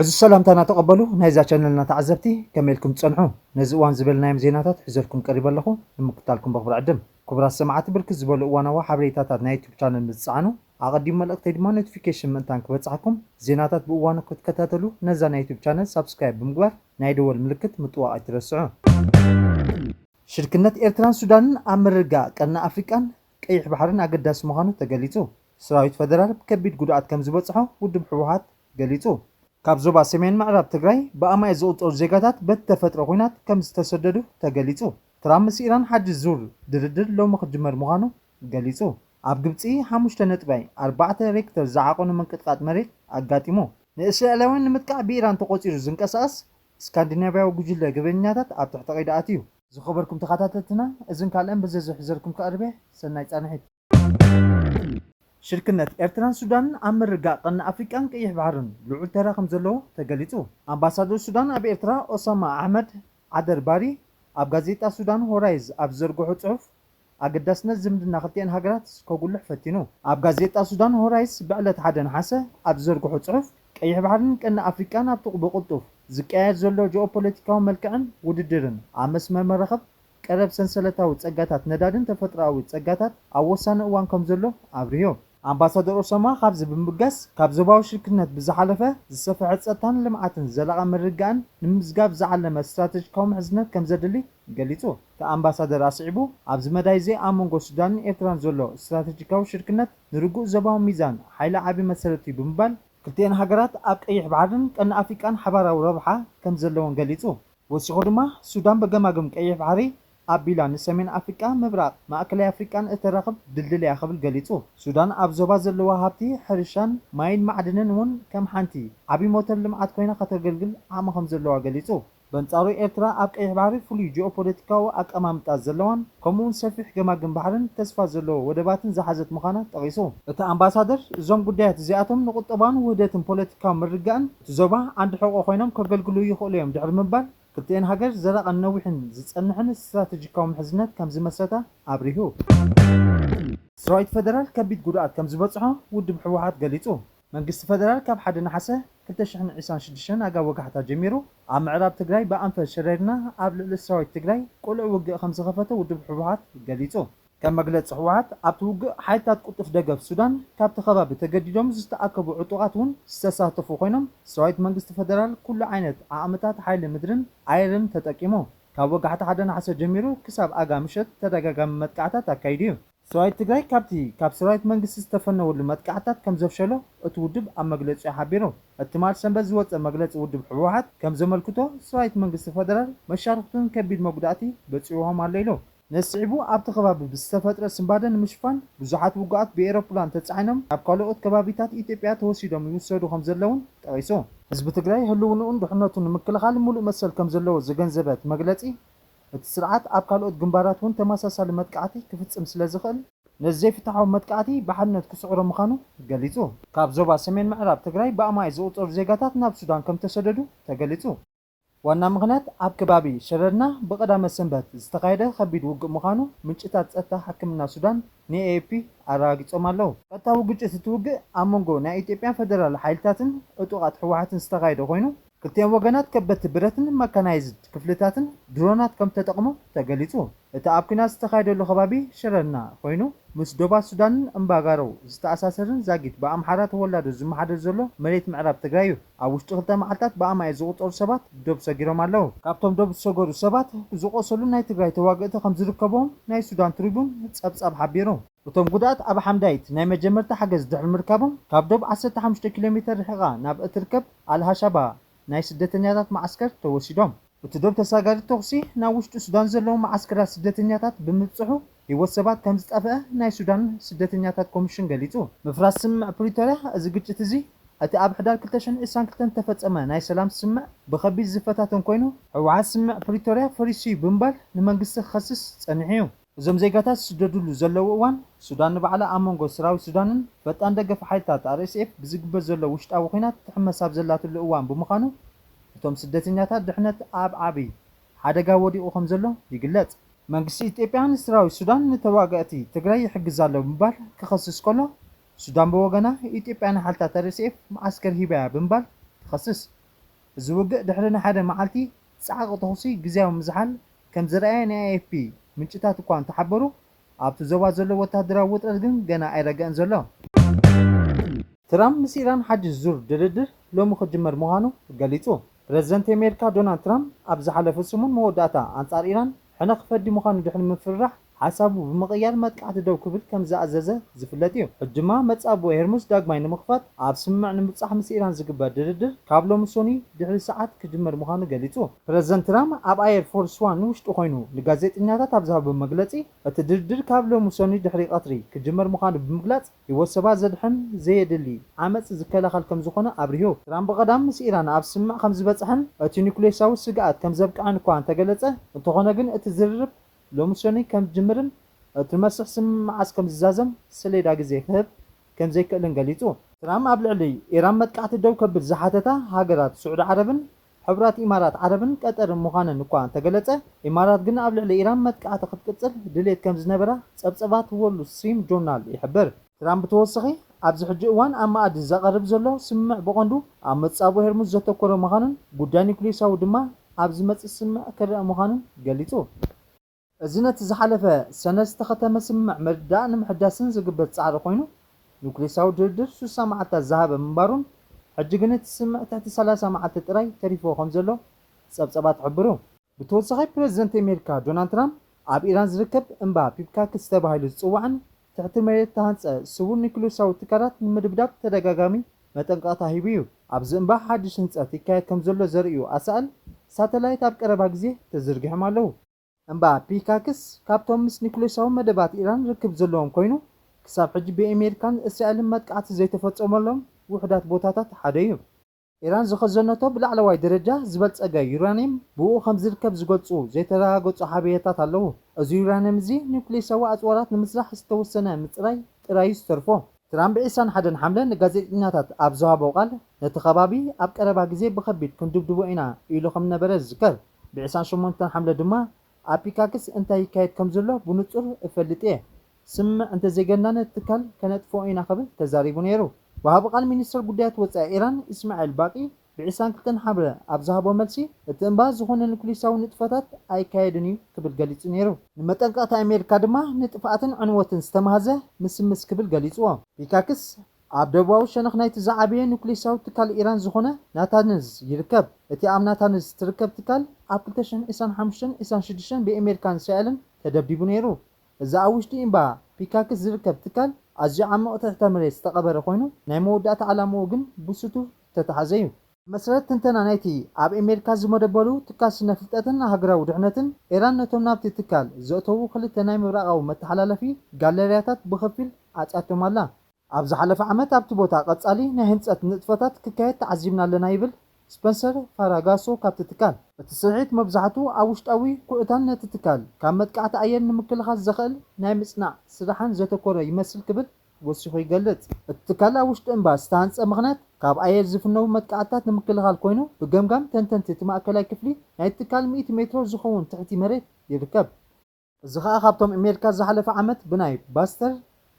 እዚ ሰላምታና ተቐበሉ ናይዛ ቻነልና ተዓዘብቲ፣ ከመይ ኢልኩም ትጸንሑ? ነዚ እዋን ዝበልናዮም ዜናታት ሒዘልኩም ቀሪበ ኣለኹ። ንምክታልኩም በኽብር ዕድም። ክቡራት ሰማዕቲ፣ ብርክት ዝበሉ እዋናዊ ሓበሬታታት ናይ ዩቱብ ቻነል ምስ ትጸዓኑ፣ ኣቐዲሙ መልእኽተይ ድማ ኖቲፊኬሽን ምእንታን ክበጽሓኩም፣ ዜናታት ብእዋኑ ክትከታተሉ ነዛ ናይ ዩቱብ ቻነል ሳብስክራይብ ብምግባር ናይ ደወል ምልክት ምጥዋቕ ኣይትረስዑ። ሽርክነት ኤርትራን ሱዳንን ኣብ ምርግጋእ ቀርኒ ኣፍሪቃን ቀይሕ ባሕርን ኣገዳሲ ምዃኑ ተገሊጹ። ሰራዊት ፈደራል ከቢድ ጉድኣት ከም ዝበጽሖ ውድብ ህወሓት ገሊጹ። ካብ ዞባ ሰሜን ምዕራብ ትግራይ ብኣማኢት ዝቑጸሩ ዜጋታት በቲ ተፈጥሮ ኲናት ከም ዝተሰደዱ ተገሊጹ። ትራምፕ ምስ ኢራን ሓድሽ ዙር ድርድር ሎሚ ክጅመር ምዃኑ ገሊጹ። ኣብ ግብጺ ሓሙሽተ ነጥቢ ኣርባዕተ ሬክተር ዝዓቐኑ ምንቅጥቃጥ መሬት ኣጋጢሙ። ንእስራኤላውያን ንምጥቃዕ ብኢራን ተቖጺሩ ዝንቀሳቐስ ስካንዲናቭያዊ ጉጅለ ገበኛታት ኣብ ትሕቲ ቀይዲ ኣትዩ። ዝኸበርኩም ተኸታተልትና፣ እዝን ካልእን ብዝርዝር ሒዘልኩም ክቐርብ እየ። ሰናይ ጻንሒት። ሽርክነት ኤርትራን ሱዳንን ኣብ ምርግጋእ ቀርኒ ኣፍሪቃን ቀይሕ ባሕርን ልዑል ተራ ከም ዘለዎ ተገሊጹ። ኣምባሳደር ሱዳን ኣብ ኤርትራ ኦሳማ ኣሕመድ ዓደር ባሪ ኣብ ጋዜጣ ሱዳን ሆራይዝ ኣብ ዝዘርግሖ ጽሑፍ፣ ኣገዳስነት ዝምድና ክልቲኤን ሃገራት ከጉልሕ ፈቲኑ። ኣብ ጋዜጣ ሱዳን ሆራይዝ ብዕለት ሓደ ነሓሰ ኣብ ዝዘርግሖ ጽሑፍ፣ ቀይሕ ባሕርን ቀርኒ ኣፍሪቃን ኣብቲ ብቕልጡፍ ዝቀያየር ዘሎ ጂኦፖለቲካዊ መልክዕን ውድድርን ኣብ መስመር መራኸብ ቀረብ ሰንሰለታዊ ጸጋታት ነዳድን ተፈጥሮኣዊ ጸጋታት ኣብ ወሳኒ እዋን ከም ዘሎ ኣብርሁ። ኣምባሳደር ኦሳማ ካብዚ ብምብጋስ፣ ካብ ዞባዊ ሽርክነት ብዝሓለፈ ዝሰፍሐ ጸጥታን ልምዓትን ዘላቒ ምርግጋእን ንምምዝጋብ ዝዓለመ ስትራተጂካዊ ምሕዝነት ከም ዘድሊ ገሊጹ። እቲ ኣምባሳደር ኣስዒቡ፣ ኣብዚ መዳይ እዚ ኣብ መንጎ ሱዳንን ኤርትራን ዘሎ ስትራተጂካዊ ሽርክነት ንርጉእ ዞባዊ ሚዛን ሓይሊ ዓቢ መሰረት እዩ ብምባል፣ ክልቲኤን ሃገራት ኣብ ቀይሕ ባሕርን ቀርኒ ኣፍሪቃን ሓባራዊ ረብሓ ከም ዘለወን ገሊጹ። ወሲኹ ድማ፣ ሱዳን ብገማግም ቀይሕ ባሕሪ ኣቢላ ንሰሜን ኣፍሪቃ፣ ምብራቕ፣ ማእከላይ ኣፍሪቃን እተራኽብ ድልድል እያ ክብል ገሊጹ። ሱዳን ኣብ ዞባ ዘለዋ ሃብቲ ሕርሻን ማይን ማዕድንን እውን ከም ሓንቲ ዓቢ ሞተር ልምዓት ኮይና ከተገልግል ዓቕሚ ከም ዘለዋ ገሊጹ። በንጻሩ ኤርትራ ኣብ ቀይሕ ባሕሪ ፍሉይ ጂኦፖለቲካዊ ኣቀማምጣ ዘለዋን ከምኡውን ሰፊሕ ገማግም ባሕርን ተስፋ ዘለዎ ወደባትን ዝሓዘት ምዃና ጠቒሱ። እቲ ኣምባሳደር፣ እዞም ጉዳያት እዚኣቶም ንቁጠባውን ውህደትን ፖለቲካዊ ምርግጋእን እቲ ዞባ ዓንዲ ሕቖ ኮይኖም ከገልግሉ ይኽእሉ እዮም ድሕሪ ምባል፣ ክልቲኤን ሃገር ዘላቕን ነዊሕን ዝጸንሕን ስትራተጂካዊ ምሕዝነት ከም ዝመስረታ ኣብሪሁ። ሰራዊት ፈደራል ከቢድ ጉድኣት ከም ዝበጽሖ ውድብ ህወሓት ገሊጹ። መንግስቲ ፈደራል ካብ ሓደ ነሓሰ ክልተ ሽሕን ዕስራን ሽዱሽተን ኣጋ ወጋሕታ ጀሚሩ ኣብ ምዕራብ ትግራይ ብኣንፈት ሸረሪና ኣብ ልዕሊ ሰራዊት ትግራይ ቅሉዕ ውግእ ከም ዝኸፈተ ውድብ ህወሓት ገሊጹ። ከም መግለጺ ህወሓት፣ ኣብቲ ውግእ ሓይልታት ቅልጡፍ ደገፍ ሱዳን ካብቲ ከባቢ ተገዲዶም ዝተኣከቡ ዕጡቓት እውን ዝተሳተፉ ኮይኖም፣ ሰራዊት መንግስቲ ፈደራል ኩሉ ዓይነት ዓቕምታት ሓይሊ ምድርን ኣየርን ተጠቂሙ ካብ ወጋሕታ ሓደ ነሓሰ ጀሚሩ ክሳብ ኣጋ ምሸት ተደጋጋሚ መጥቃዕታት ኣካይዱ እዩ። ሰራዊት ትግራይ ካብቲ ካብ ሰራዊት መንግስቲ ዝተፈነወሉ መጥቃዕታት ከም ዘፍሸሎ እቲ ውድብ ኣብ መግለጺኡ ሓቢሩ። እቲ ትማል ሰንበት ዝወጸ መግለጺ ውድብ ህወሓት ከም ዘመልክቶ፣ ሰራዊት መንግስቲ ፈደራል መሻርኽቱን ከቢድ መጉዳእቲ በጺሑዎም ኣሎ ኢሉ። ነዚ ስዒቡ ኣብቲ ከባቢ ብዝተፈጥረ ስንባደ ንምሽፋን ብዙሓት ውጉኣት ብኤሮፕላን ተጻዒኖም ናብ ካልኦት ከባቢታት ኢትዮጵያ ተወሲዶም ይውሰዱ ከም ዘለውን ጠቒሱ። ህዝቢ ትግራይ ህልውንኡን ድሕነቱን ንምክልኻል ሙሉእ መሰል ከም ዘለዎ ዝገንዘበ እቲ መግለጺ፣ እቲ ስርዓት ኣብ ካልኦት ግንባራት እውን ተመሳሳሊ መጥቃዕቲ ክፍጽም ስለ ዝኽእል፣ ነዚ ዘይፍትሓዊ መጥቃዕቲ ብሓድነት ክስዕሮ ምዃኑ ገሊጹ። ካብ ዞባ ሰሜን ምዕራብ ትግራይ ብኣማኢት ዝቑጸሩ ዜጋታት ናብ ሱዳን ከም ተሰደዱ ተገሊጹ። ዋና ምኽንያት ኣብ ከባቢ ሸረርና ብቐዳመ ሰንበት ዝተኻየደ ከቢድ ውግእ ምዃኑ ምንጭታት ጸጥታ ሕክምና ሱዳን ንኤኤፒ ኣረጋጊጾም ኣለዉ። ቀጥታዊ ግጭት እቲ ውግእ ኣብ መንጎ ናይ ኢትዮጵያ ፈደራል ሓይልታትን ዕጡቓት ህወሓትን ዝተኻየደ ኮይኑ፣ ክልቲኦም ወገናት ከበድቲ ብረትን መካናይዝድ ክፍልታትን ድሮናት ከም ተጠቕሙ ተገሊጹ። እቲ ኣብ ኲናት ዝተኻየደሉ ከባቢ ሸረርና ኮይኑ፣ ምስ ዶባት ሱዳንን እምባጋሮ ዝተኣሳሰርን ዛጊት ብኣምሓራ ተወላዶ ዝመሓደር ዘሎ መሬት ምዕራብ ትግራይ እዩ። ኣብ ውሽጢ ክልተ መዓልታት ብኣማኢት ዝቑጸሩ ሰባት ዶብ ሰጊሮም ኣለዉ። ካብቶም ዶብ ዝሰገሩ ሰባት ዝቖሰሉ ናይ ትግራይ ተዋግእቲ ከም ዝርከብዎም ናይ ሱዳን ትሪቡን ጸብጻብ ሓቢሩ። እቶም ጉድኣት ኣብ ሓምዳይት ናይ መጀመርታ ሓገዝ ድሕሪ ምርካቦም፣ ካብ ዶብ ዓሰርተ ሓሙሽተ ኪሎ ሜተር ርሒቓ ናብ እትርከብ ኣልሃሻባ ናይ ስደተኛታት መዓስከር ተወሲዶም። እቲ ዶብ ተሳጋሪ ተኹሲ ናብ ውሽጢ ሱዳን ዘለዉ መዓስከራት ስደተኛታት ብምብጽሑ፣ ህይወት ሰባት ከም ዝጠፍአ ናይ ሱዳን ስደተኛታት ኮሚሽን ገሊጹ። ምፍራስ ስምምዕ ፕሪቶርያ፣ እዚ ግጭት እዚ፣ እቲ ኣብ ሕዳር ክልተ ሽሕን ዕስራን ክልተን ዝተፈጸመ ናይ ሰላም ስምምዕ ብኸቢድ ዝፈታተን ኮይኑ፣ ህወሓት ስምምዕ ፕሪቶርያ ፈሪሱ እዩ ብምባል ንመንግስቲ ክኸስስ ጸኒሑ እዩ። እዞም ዜጋታት ዝስደድሉ ዘለዉ እዋን፣ ሱዳን ንባዕላ ኣብ መንጎ ሰራዊት ሱዳንን ፈጣን ደገፍ ሓይልታት ኣር ኤስ ኤፍ ብዝግበር ዘሎ ውሽጣዊ ኲናት ትሕመስ ኣብ ዘላትሉ እዋን ብምዃኑ፣ እቶም ስደተኛታት ድሕነት ኣብ ዓቢ ሓደጋ ወዲቑ ከም ዘሎ ይግለጽ። መንግስቲ ኢትዮጵያ ንሰራዊት ሱዳን ንተዋጋእቲ ትግራይ ይሕግዝ ኣሎ ብምባል ክኸስስ ከሎ፣ ሱዳን ብወገና ኢትዮጵያ ንሓይልታት ኣር ኤስ ኤፍ መዓስከር ሂባ'ያ ብምባል ትኸስስ። እዚ ውግእ ድሕሪ ንሓደ መዓልቲ ጻዕቂ ተኹሲ ግዝያዊ ምዝሓል ከም ዝረኣየ ናይ ኤ ኤፍ ፒ ምንጭታት እኳ እንተሓበሩ፣ ኣብቲ ዞባ ዘሎ ወታደራዊ ውጥረት ግን ገና ኣይረገአን ዘሎ። ትራምፕ ምስ ኢራን ሓድሽ ዙር ድርድር ሎሚ ክጅመር ምዃኑ ገሊጹ። ፕረዚደንት ኣሜሪካ ዶናልድ ትራምፕ ኣብ ዝሓለፈ ሰሙን መወዳእታ ኣንጻር ኢራን ሕነ ክፈዲ ምዃኑ ድሕሪ ምፍርራሕ፣ ሓሳቡ ብምቕያር መጥቃዕቲ ደው ክብል ከም ዝኣዘዘ ዝፍለጥ እዩ። ሕጂ ድማ መጻብቦ ሄርሙዝ ዳግማይ ንምኽፋት ኣብ ስምምዕ ንምብጻሕ ምስ ኢራን ዝግበር ድርድር ካብ ሎሚ ሶኒ ድሕሪ ሰዓት ክጅመር ምዃኑ ገሊጹ። ፕረዚደንት ትራምፕ ኣብ ኣየር ፎርስ ዋን ውሽጢ ኮይኑ ንጋዜጠኛታት ኣብ ዝሃቦ መግለጺ፣ እቲ ድርድር ካብ ሎሚ ሶኒ ድሕሪ ቀትሪ ክጅመር ምዃኑ ብምግላጽ፣ ህይወት ሰባት ዘድሕን ዘየድሊ ዓመጽ ዝከላኸል ከም ዝኾነ ኣብሪሁ። ትራምፕ ብቐዳም ምስ ኢራን ኣብ ስምምዕ ከም ዝበጽሐን እቲ ኒኩሌሳዊ ስግኣት ከም ዘብቅዐን እኳ እንተገለጸ፣ እንተኾነ ግን እቲ ዝርርብ ሎሚ ሶኒ ከም ዝጅምርን እቲ መስርሕ ስምምዕ መዓስ ከም ዝዛዘም ሰሌዳ ግዜ ክህብ ከም ዘይክእልን ገሊጹ። ትራምፕ ኣብ ልዕሊ ኢራን መጥቃዕቲ ደው ከብል ዝሓተታ ሃገራት ስዑዲ ዓረብን ሕቡራት ኢማራት ዓረብን ቀጠርን ምዃነን እኳ እንተገለጸ፣ ኢማራት ግን ኣብ ልዕሊ ኢራን መጥቃዕቲ ክትቅጽል ድሌት ከም ዝነበራ ጸብጸባት ዎል ስትሪም ጆርናል ይሕብር። ትራምፕ ብተወሳኺ፣ ኣብዚ ሕጂ እዋን ኣብ መኣዲ ዘቐርብ ዘሎ ስምምዕ ብቐንዱ ኣብ መጻብቦ ሄርሙዝ ዘተኮረ ምዃኑን ጉዳይ ኒኩሌሳዊ ድማ ኣብ ዝመጽእ ስምምዕ ክረኣ ምዃኑን ገሊጹ። እዚ ነቲ ዝሓለፈ ሰነ ዝተኸተመ ስምምዕ ምርዳእ ንምሕዳስን ዝግበር ጻዕሪ ኮይኑ፣ ኒኩሌሳዊ ድርድር ሱሳ መዓልታት ዝሃበ ምንባሩን፣ ሕጂ ግን እቲ ስምምዕ ትሕቲ ሰላሳ መዓልቲ ጥራይ ተሪፍዎ ከም ዘሎ ጸብጸባት ይሕብሩ። ብተወሳኺ፣ ፕረዚደንት ኣሜሪካ ዶናልድ ትራምፕ ኣብ ኢራን ዝርከብ እምባ ፒካክስ ተባሂሉ ዝጽዋዕን ትሕቲ መሬት ዝተሃንጸ ስዉር ኒኩሌሳዊ ትካላት ንምድብዳብ ተደጋጋሚ መጠንቀቕታ ሂቡ እዩ። ኣብዚ እምባ ሓድሽ ህንጸት ይካየድ ከም ዘሎ ዘርእዩ ኣሳእል ሳተላይት ኣብ ቀረባ ግዜ ተዘርጊሖም ኣለዉ። እምባ ፒካክስ ካብቶም ምስ ኒኩሌሳዊ መደባት ኢራን ርክብ ዘለዎም ኮይኑ፣ ክሳብ ሕጂ ብኣሜሪካን እስራኤልን መጥቃዕቲ ዘይተፈጸመሎም ውሑዳት ቦታታት ሓደ እዩ። ኢራን ዝኸዘነቶ ብላዕለዋይ ደረጃ ዝበልጸገ ዩራኒየም ብኡ ከም ዝርከብ ዝገልጹ ዘይተረጋገጹ ሓበሬታት ኣለዉ። እዚ ዩራኒየም እዚ ኒኩሌሳዊ ኣጽዋራት ንምስራሕ ዝተወሰነ ምጽራይ ጥራይ እዩ ዝተርፎ። ትራምፕ ብ ዕስራን ሓደን ሓምለ ንጋዜጠኛታት ኣብ ዝሃቦ ቃል፣ ነቲ ከባቢ ኣብ ቀረባ ግዜ ብኸቢድ ክንድብድቦ ኢና ኢሉ ከም ነበረ ዝዝከር። ብ ዕስራን ሸሞንተን ሓምለ ድማ ኣብ ፒካክስ እንታይ ይካየድ ከም ዘሎ ብንጹር እፈልጥ እየ። ስምምዕ እንተዘይገርና ነቲ ትካል ከነጥፍኦ ኢና ክብል ተዛሪቡ ነይሩ። ወሃቢ ቃል ሚኒስትር ጉዳያት ወጻኢ ኢራን ኢስማዒል ባቂ ብ ዕስራን ክልተን ሓምለ ኣብ ዝሃቦ መልሲ፣ እቲ እምባ ዝኾነ ኒኩሌሳዊ ንጥፈታት ኣይካየድን እዩ ክብል ገሊጹ ነይሩ። ንመጠንቀቕታ ኣሜሪካ ድማ ንጥፍኣትን ዕንወትን ዝተማህዘ ምስምስ ክብል ገሊጽዎ። ፒካክስ ኣብ ደቡባዊ ሸነኽ ናይቲ ዝዓበየ ኒኩሌሳዊ ትካል ኢራን ዝኾነ ናታንዝ ይርከብ። እቲ ኣብ ናታንዝ ትርከብ ትካል ኣብ ክልተ ሽሕን ዕስራን ሓሙሽተን ዕስራን ሽዱሽተን ብኣሜሪካን እስራኤልን ተደብዲቡ ነይሩ። እዚ ኣብ ውሽጢ እምባ ፒካክስ ዝርከብ ትካል ኣዝዩ ዓሚቕ ትሕተ መሬት ዝተቐበረ ኮይኑ፣ ናይ መወዳእታ ዕላምኡ ግን ብስቱር ዝተታሕዘ እዩ። ብመሰረት ትንተና ናይቲ ኣብ ኣሜሪካ ዝመደበሩ ትካል ስነ ፍልጠትን ሃገራዊ ድሕነትን፣ ኢራን ነቶም ናብቲ ትካል ዘእተዉ ክልተ ናይ ምብራቓዊ መተሓላለፊ ጋለርያታት ብኸፊል ዓጽያቶም ኣላ። ኣብ ዝሓለፈ ዓመት ኣብቲ ቦታ ቀጻሊ ናይ ህንጸት ንጥፈታት ክካየድ ተዓዚብና ኣለና ይብል ስፐንሰር ፋራጋሶ ካብቲ ትካል። እቲ ስርሒት መብዛሕትኡ ኣብ ውሽጣዊ ኩዕታን ነቲ ትካል ካብ መጥቃዕቲ ኣየር ንምክልኻል ዘኽእል ናይ ምጽናዕ ስራሕን ዘተኮረ ይመስል ክብል ወሲኹ ይገልጽ። እቲ ትካል ኣብ ውሽጢ እምባ ዝተሃንጸ ምኽንያት ካብ ኣየር ዝፍነዉ መጥቃዕትታት ንምክልኻል ኮይኑ፣ ብገምጋም ተንተንቲ እቲ ማእከላይ ክፍሊ ናይቲ ትካል ሚእቲ ሜትሮ ዝኸውን ትሕቲ መሬት ይርከብ። እዚ ኸኣ ካብቶም ኣሜሪካ ዝሓለፈ ዓመት ብናይ ባስተር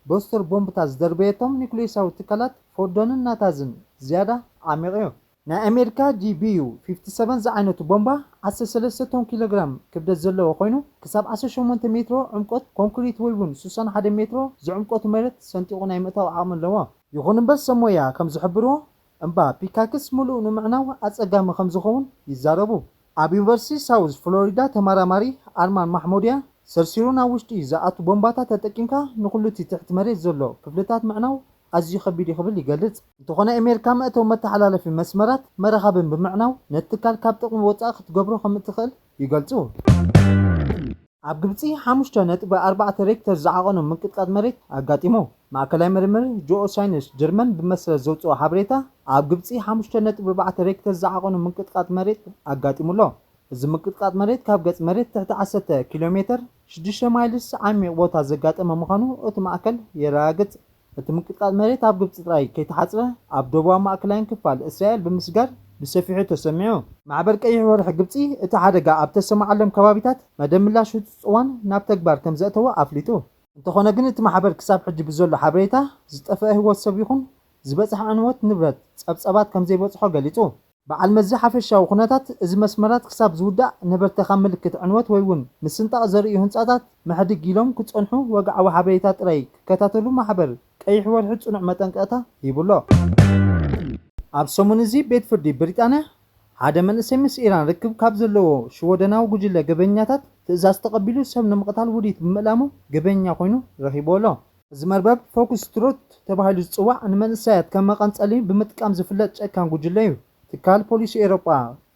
ቦስተር ቦምብታት ዝደርበየቶም ኒኩሌሳዊ ትካላት ፎርዶንን ናታዝን ዝያዳ ዓሚቕ እዩ። ናይ ኣሜሪካ ጂ ቢ ዩ ፊፍቲ ሰቨን ዝዓይነቱ ቦምባ ዓሰርተ ሰለስተ ቶን ኪሎግራም ክብደት ዘለዎ ኮይኑ፣ ክሳብ ዓሰርተ ሸሞንተ ሜትሮ ዕምቆት ኮንክሪት ወይ እውን ስሳን ሓደ ሜትሮ ዝዕምቆቱ መሬት ሰንጢቑ ናይ ምእታው ዓቕሚ ኣለዎ። ይኹን እምበር፣ ሰብ ሞያ ከም ዝሕብርዎ፣ እምባ ፒካክስ ምሉእ ንምዕናው ኣጸጋሚ ከም ዝኸውን ይዛረቡ። ኣብ ዩኒቨርሲቲ ሳውዝ ፍሎሪዳ ተመራማሪ ኣርማን ማሕሙድያ፣ ሰርሲሩ ናብ ውሽጢ ዝኣቱ ቦምባታት ተጠቂምካ ንኹሉ እቲ ትሕቲ መሬት ዘሎ ክፍልታት ምዕናው ኣዝዩ ከቢድ እዩ ክብል ይገልጽ። እንተኾነ፣ ኣሜሪካ መእተዊ መተሓላለፊ መስመራት መራኸብን ብምዕናው ነቲ ትካል ካብ ጥቕሚ ወጻኢ ክትገብሮ ከም እትኽእል ይገልጹ። ኣብ ግብጺ ሓሙሽተ ነጥቢ ኣርባዕተ ሬክተር ዝዓቐኑ ምንቅጥቃጥ መሬት ኣጋጢሙ። ማእከላይ ምርምር ጂኦሳይንስ ጀርመን ብመስረት ዘውጽኦ ሓበሬታ፣ ኣብ ግብጺ ሓሙሽተ ነጥቢ ኣርባዕተ ሬክተር ዝዓቐኑ ምንቅጥቃጥ መሬት ኣጋጢሙ ኣሎ። እዚ ምንቅጥቃጥ መሬት ካብ ገጽ መሬት ትሕቲ ዓሰርተ ኪሎ ሜተር፣ ሽዱሽተ ማይልስ ዓሚቕ ቦታ ዘጋጠመ ምዃኑ እቲ ማእከል የረጋግጽ። እቲ ምንቅጥቃጥ መሬት ኣብ ግብጺ ጥራይ ከይተሓጽረ፣ ኣብ ደቡባዊ ማእከላይን ክፋል እስራኤል ብምስጋር ብሰፊሑ ተሰሚዑ። ማሕበር ቀይሕ ወርሒ ግብጺ እቲ ሓደጋ ኣብ ተሰማዓሎም ከባቢታት መደብ ምላሽ ህጹጽ እዋን ናብ ተግባር ከም ዘእተወ ኣፍሊጡ። እንተኾነ ግን እቲ ማሕበር ክሳብ ሕጂ ብዘሎ ሓበሬታ ዝጠፍአ ህይወት ሰብ ይኹን ዝበጽሐ ዕንወት ንብረት ጸብጸባት ከም ዘይበጽሖ ገሊጹ። በዓል መዚ ሓፈሻዊ ኩነታት እዚ መስመራት ክሳብ ዝውዳእ ነበርቲ ካብ ምልክት ዕንወት ወይ እውን ምስንጣቕ ዘርእዩ ህንጻታት ምሕድግ ኢሎም ክጸንሑ ወግዓዊ ሓበሬታ ጥራይ ክከታተሉ ማሕበር ቀይሕ ወርሒ ጽኑዕ መጠንቀቕታ ሂቡሎ። ኣብ ሰሙን እዚ ቤት ፍርዲ ብሪጣንያ ሓደ መንእሰይ ምስ ኢራን ርክብ ካብ ዘለዎ ሽወደናዊ ጉጅለ ገበኛታት ትእዛዝ ተቐቢሉ ሰብ ንምቕታል ውዲት ብምእላሙ ገበኛ ኮይኑ ረኺቦ ኣሎ። እዚ መርበብ ፎክስ ትሩት ተባሂሉ ዝጽዋዕ ንመንእሰያት ከም መቐንጸሊ ብምጥቃም ዝፍለጥ ጨካን ጉጅለ እዩ። ትካል ፖሊሲ ኤውሮጳ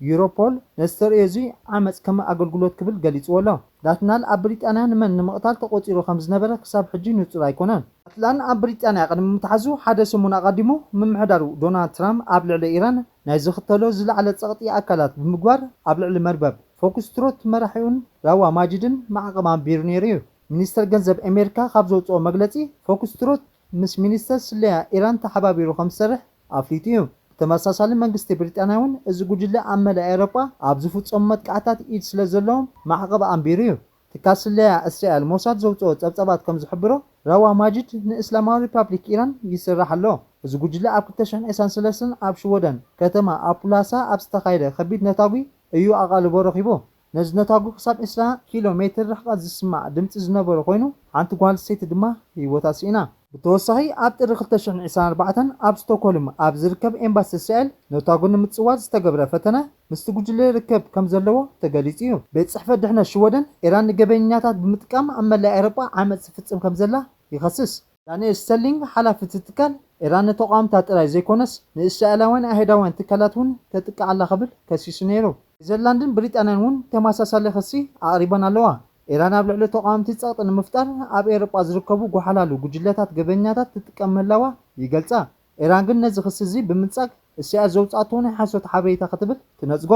ዩሮፖል ነዚ ተርእዮ እዚ ዓመጽ ከም ኣገልግሎት ክብል ገሊጽዎ ኣሎ። ዳትናል ኣብ ብሪጣንያ ንመን ንምቕታል ተቖጺሩ ከም ዝነበረ ክሳብ ሕጂ ንጹር ኣይኮነን። ዳትላን ኣብ ብሪጣንያ ቅድሚ ምትሓዙ ሓደ ሰሙን ኣቐዲሙ ምምሕዳሩ ዶናልድ ትራምፕ ኣብ ልዕሊ ኢራን ናይ ዝኽተሎ ዝለዓለ ጸቕጢ ኣካላት ብምግባር ኣብ ልዕሊ መርበብ ፎክስ ትሩት መራሒኡን ራዋ ማጂድን ማዕቐብ ኣንቢሩ ነይሩ እዩ። ሚኒስተር ገንዘብ ኣሜሪካ ካብ ዘውፅኦ መግለፂ ፎክስ ትሩት ምስ ሚኒስተር ስለያ ኢራን ተሓባቢሩ ከም ዝሰርሕ ኣፍሊጡ እዩ። ብተመሳሳሊ መንግስቲ ብሪጣንያ እውን እዚ ጉጅለ ኣብ መላእ ኤውሮጳ ኣብ ዝፍፀሙ መጥቃዕታት ኢድ ስለ ዘለዎም ማዕቐብ ኣንቢሩ እዩ። ትካል ስለያ እስራኤል ሞሳድ ዘውፅኦ ፀብፃባት ከም ዝሕብሮ ራዋ ማጂድ ንእስላማዊ ሪፓብሊክ ኢራን ይስራሕ ኣሎ። እዚ ጉጅለ ኣብ ክልተ ሽሕን ዕስራን ሰለስተን ኣብ ሽወደን ከተማ ኣፑላሳ ኣብ ዝተኻየደ ከቢድ ነታጒ እዩ ኣቓልቦ ረኺቡ። ነዚ ነታጒ ክሳብ ዕስራ ኪሎ ሜትር ርሕቀት ዝስማዕ ድምፂ ዝነበሮ ኮይኑ ሓንቲ ጓል ሰይቲ ድማ ህይወታ ስኢና። ብተወሳኺ ኣብ ጥሪ ክልተ ሽሕን ዕስራን ኣርባዕተን ኣብ ስቶክሆልም ኣብ ዝርከብ ኤምባሲ እስራኤል ነታጒ ንምፅዋር ዝተገብረ ፈተነ ምስቲ ጉጅለ ርከብ ከም ዘለዎ ተገሊፁ እዩ። ቤት ፅሕፈት ድሕነት ሽወደን ኢራን ንገበኛታት ብምጥቃም ኣብ መላእ ኤውሮጳ ዓመፅ ትፍፅም ከም ዘላ ይኸስስ። ዳንኤል ስተርሊንግ ሓላፊ እቲ ትካል ኢራን ንተቓወምታ ጥራይ ዘይኮነስ ንእስራኤላውያን ኣይሁዳውያን ትካላት እውን ተጥቅዕ ኣላ ክብል ከሲሱ ነይሩ። ኔዘርላንድን ብሪጣንያን እውን ተመሳሳሊ ክሲ ኣቕሪበን ኣለዋ። ኢራን ኣብ ልዕሊ ተቓወምቲ ጸቕጢ ንምፍጣር ኣብ ኤውሮጳ ዝርከቡ ጓሓላሉ ጉጅለታት ገበኛታት ትጥቀም ምህላዋ ይገልጻ። ኢራን ግን ነዚ ክሲ እዚ ብምንጻግ እስያ ዘውጻእቶ ናይ ሓሶት ሓበሬታ ክትብል ትነጽጎ።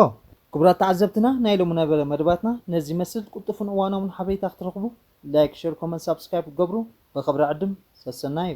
ክቡራት ተዓዘብትና ናይ ሎሚ ነበረ መደባትና ነዚ ይመስል። ቅልጡፍን እዋናውን ሓበሬታ ክትረኽቡ ላይክ፣ ሸር፣ ኮመንት፣ ሳብስክራይብ ክትገብሩ ብኽብሪ ዕድም ሰሰናዩ።